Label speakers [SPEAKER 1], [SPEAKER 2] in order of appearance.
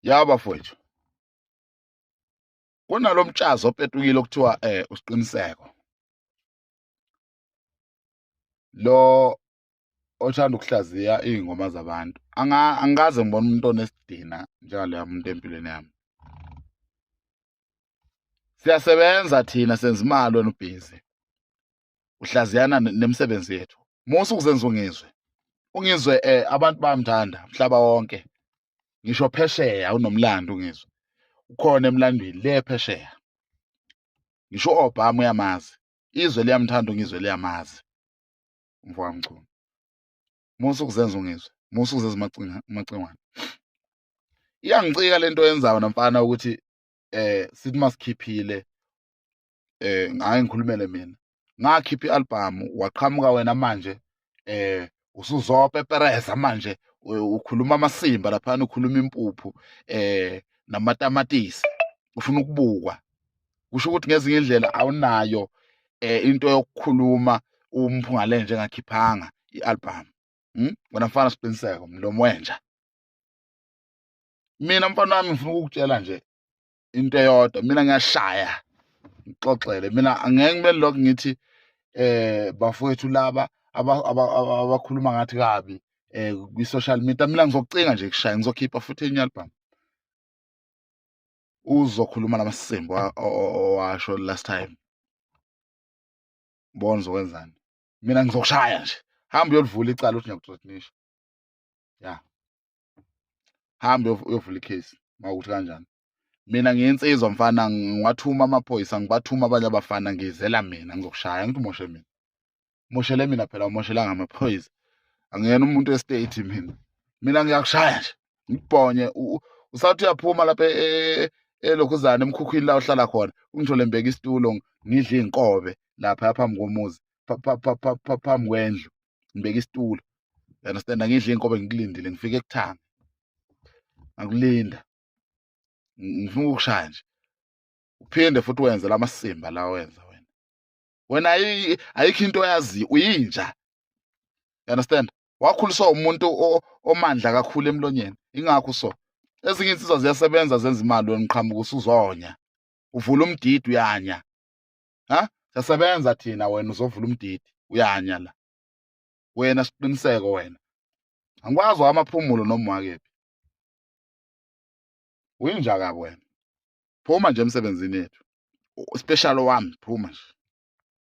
[SPEAKER 1] Ya bafowethu, kunalo mtshazi opetukile okuthiwa uSiqiniseko lo othanda ukuhlaziya iy'ngoma zabantu. Angikaze ngibone umuntu onesidina njengaloya muntu empilweni yami. Siyasebenza thina, senza imali, wena ubhizi uhlaziyana nemisebenzi yethu. Musa ukuzenza ungizwe, ungizwe abantu bayamthanda umhlaba wonke, ngisho phesheya unomlando ungizwe, ukhona emlandweni le phesheya, ngisho u-Obama uyamazi, izwe liyamthanda ungizwe, liyamazi umfo kaMchunu. Musa ukuzenza ungizwe, musa ukuzenza umacingwane. Iyangicika lento oyenzayo namfana ukuthi sithi masikhiphile ngaye ngikhulumele mina, ngakhipha i-album waqhamuka wena manje usuzopepereza manje ukhuluma amasimba laphana, ukhuluma impuphu namatamatisi, ufuna ukubukwa. Kusho ukuthi ngezinye indlela awunayo into yokukhuluma umphunga le njengakhiphanga i-album. Wena mfana siqiniseko mlomo wenja. Mina mfana wami ngifuna ukukutshela nje into eyodwa, mina ngiyashaya ngixoxele, mina angeke ngimele lokho ngithi bafowethu laba abakhuluma ngathi kabi kwi-social media, mina ngizokucinga nje kushaya, ngizokhipha futhi enye album uzokhuluma namasimba owasho last time, bona uzokwenzani. Mina ngizokushaya nje, hamba uyolivula icala uthi ngiyakuthreatenisha, ya hamba uyovula icase mawukuthi kanjani. Mina ngiyinsizwa mfana, ngiwathuma amaphoyisa, ngibathuma abanye abafana, ngizela mina ngizokushaya, ngithi umoshe mina, moshele mina phela, umoshelanga amaphoyisa, angiyena umuntu estate mina, mina ngiyakushaya nje ngikubhonye. Usathi uyaphuma lapha elokhuzana emkhukhwini la uhlala khona, ungithole ngibeka isitulo ngidla iy'nkobe lapha phambi komuzi, phambi kwendlu ngibeka isitulo, you understand, ngidla iy'nkobe ngikulindile, ngifike ekuthanga ngakulinda, ngifuna ukukushaya nje, uphinde futhi wenze lamasimba la wenza wena, wena ayikho into oyaziyo, uyinja, you understand. Wakhuliswa umuntu omandla kakhulu emlonyeni, ingakho so ezinye insizwa ziyasebenza zenza imali, wena uqhamuka usuzonya uvula umdidi uyanya. Ha, siyasebenza thina, wena uzovula umdidi uyanya la wena. Siqiniseko wena, angikwazi wamaphumulo noma wakephi, uyinja kabi wena, phuma nje emsebenzini yethu, special wami, phuma nje.